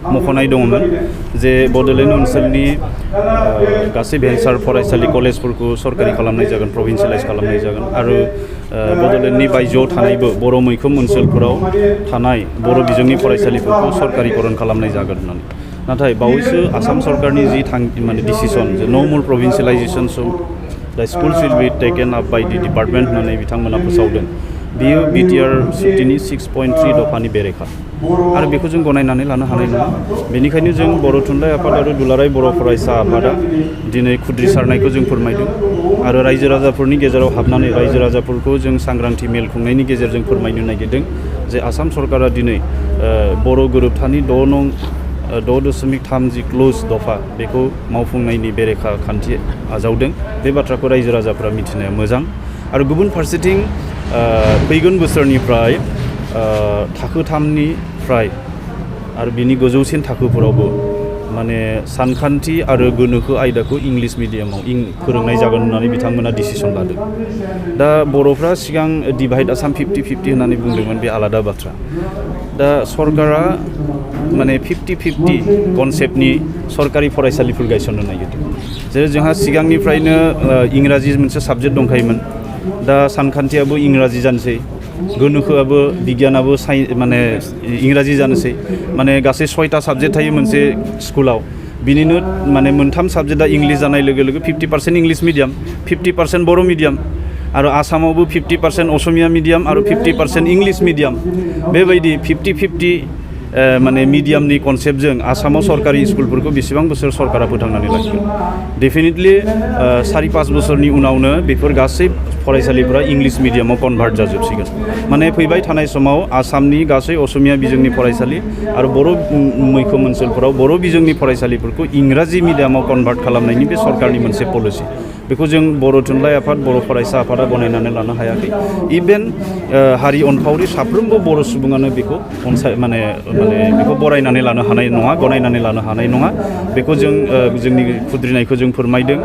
मख'नाय दङमोन जे बड'लेण्ड ओनसोलनि गासै भेन्सार फरायसालि कलेजफोरखौ सरकारि खालामनाय जागोन प्रभिन्सियेलाइज खालामनाय जागोन आरो बड'लेण्डनि बायजोआव थानायबो बर' मैखोम ओनसोलफोराव थानाय बर' बिजोंनि फरायसालिफोरखौ सरकारिकरन खालामनाय जागोन होननानै नाथाय बावैसो आसाम सरकारनि जि माने डिसिसन जे नो मोर provincialisation so the schools will be taken up by the department होननानै बिथांमोना फोसावदों बेयो बिटिआर सुक्तिनि 6.3 दफानि बेरेखा आरो बेखौ जों गनायनानै लानो हानाय नङा बेनिखायनो जों बर' थुनलाइ आफाद आरो दुलाराय बर' फरायसा आफादा दिनै खुद्रिसारनायखौ जों फोरमायदों आरो रायजो राजाफोरनि गेजेराव हाबनानै रायजो राजाफोरखौ जों सांग्रांथि मेल खुंनायनि गेजेरजों फोरमायनो नागिरदों जे आसाम सरकारा दिनै बर' गोरोबथानि 6.3 क्ल'ज दफा बेखौ मावफुंनायनि बेरेखा खान्थि आजावदों बे बाथ्राखौ रायजो राजाफोरा मिथिनाया मोजां आरो गुबुन फारसेथिं फैगोन बोसोरनिफ्राय थाखो 3निफ्राय आरो बिनि गोजौसिन थाखोफोरावबो माने सानखान्थि आरो गोनोखो आयदाखौ इंलिश मिडियामाव फोरोंनाय जागोन होननानै बिथांमोना डिसिसन लादों दा बर'फ्रा सिगां डिभाइड आसाम 50-50 होननानै बुंदोंमोन बे आलादा बाथ्रा दा सरकारा माने 50-50 कनसेप्टनि सरकारि फरायसालिफोर गायसननो नागिरदों जेरै जोंहा सिगांनिफ्रायनो इंराजि मोनसे साबजेक्ट दंखायोमोन दा सानखान्थियाबो इंराजि जानोसै गोनोखोआबो बिगियानाबो माने इंराजि जानोसै माने गासै 6टा साबजेक्ट थायो मोनसे स्कुलाव बिनिनो माने मोनथाम साबजेक्टआ इंलिश जानाय लोगो लोगो 50% इंलिश मिडियाम 50% बर' मिडियाम आरो आसामावबो 50% असमिया मिडियाम आरो 50% इंलिश मिडियाम बेबायदि 50-50 माने मिडियामनि कनसेप्टजों आसामाव सरकारि स्कुलफोरखौ बेसेबां बोसोर सरकारा फोथांनानै लाखिगोन डेफिनेटलि 4-5 बोसोरनि उनावनो बेफोर गासै फरायसालिफोरा इंलिश मिडियामाव कनभार्ट जाजोबसिगोन माने फैबाय थानाय समाव आसामनि गासै असमिया बिजोंनि फरायसालि आरो बर' मैखोम ओनसोलफोराव बर' बिजोंनि फरायसालिफोरखौ इंराजि मिडियामाव कनभार्ट खालामनायनि बे सरकारनि मोनसे पलिसि बेखौ जों बर' थुनलाइ आफाद बर' फरायसा आफादा गनायनानै लानो हायाखै इभेन हारि अनफावरि साफ्रोमबो बर' सुबुङानो बेखौ माने बेखौ बरायनानै लानो हानाय नङा गनायनानै लानो हानाय नङा बेखौ जों जोंनि खुद्रिनायखौ जों फोरमायदों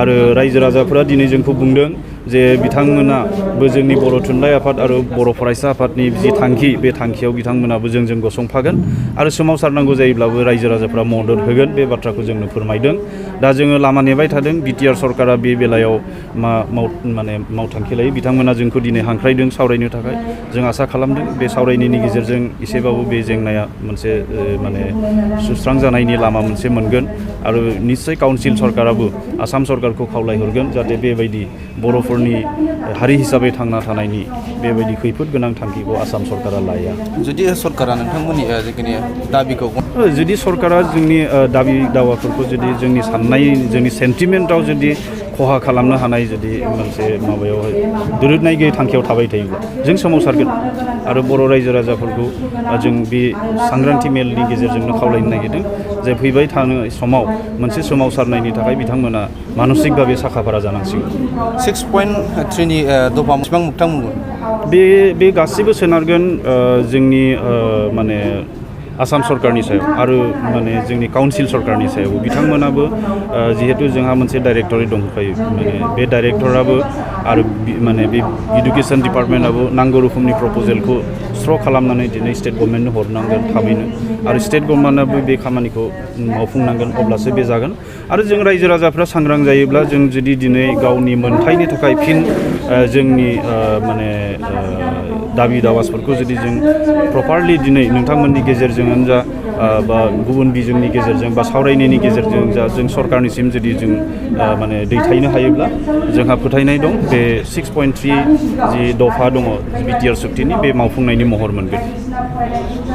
आरो रायजो राजाफोरा दिनै जोंखौ बुंदों जे बिथांमोनाबो जोंनि बर' थुनलाइ आफाद आरो बर' फरायसा आफादनि जि थांखि बे थांखियाव बिथांमोनाबो जोंजों गसंफागोन आरो सोमावसारनांगौ जायोब्लाबो रायजो राजाफोरा मदद होगोन बे बाथ्राखौ जोंनो फोरमायदों दा जोङो लामा नेबाय थादों बिटिआर सरकारा बे बेलायाव माने मावथांखि लायो बिथांमोना जोंखौ दिनै हांख्रायदों सावरायनो थाखाय जों आसा खालामदों बे सावरायनायनि गेजेरजों एसेबाबो बे जेंनाया मोनसे माने सुस्रांजानायनि लामा मोनसे मोनगोन आरो निश्चय काउन्सिल सरकाराबो आसाम सरकारखौ खावलायहरगोन जाहाथे बेबायदि बर'फोरनि हारि हिसाबै थांना थानायनि बेबायदि खैफोद गोनां थांखिखौ आसाम सरकारा लाया जुदि सरकारा नोंथांमोननि जिखिनि दाबिखौ जुदि सरकारा जोंनि दाबि दावाफोरखौ जुदि जोंनि साननाय जोंनि सेन्टिमेन्टआव जुदि खहा खालामनो हानाय जुदि मोनसे माबायावहाय दोरोदनाय गैयै थांखियाव थाबाय थायोब्ला जों सोमावसारगोन आरो बर' रायजो राजाफोरखौ जों बे सांग्रांथि मेलनि गेजेरजोंनो खावलायनो नागिरदों जे फैबाय थानाय समाव मोनसे सोमावसारनायनि थाखाय बिथांमोना मानसिकभाबे साखाफारा जानांसिगोन 6.3नि दफा बेसेबां मोगथां मोनगोन बे गासैबो सोनारगोन जोंनि माने आसाम सरकारनि सायाव आरो माने जोंनि काउन्सिल सरकारनि सायाव बिथांमोनाबो जिहेतु जोंहा मोनसे डाइरेक्टरेट दंखायो माने बे डाइरेक्टराबो आरो माने बे इडुकेसन डिपार्टमेन्टआबो नांगौ रोखोमनि प्रप'जेलखौ स्र' खालामनानै दिनै स्टेट गभर्नमेन्टनो हरनांगोन थाबैनो आरो स्टेट गभर्नमेन्टआबो बे खामानिखौ मावफुंनांगोन अब्लासो बे जागोन आरो जों रायजो राजाफ्रा सांग्रां जायोब्ला जों जुदि दिनै गावनि मोनथायनि थाखाय फिन जोंनि माने दाबि दावासफोरखौ जुदि जों प्रपारलि दिनै नोंथांमोननि गेजेरजों जा बा गुबुन बिजोंनि गेजेरजों बा सावरायनायनि गेजेरजों जा जों सरकारनिसिम जुदि जों माने दैथायनो हायोब्ला जोंहा फोथायनाय दं बे 6.3 जि दफा दङ बिटिआर सुक्तिनि बे मावफुंनायनि महर मोनगोन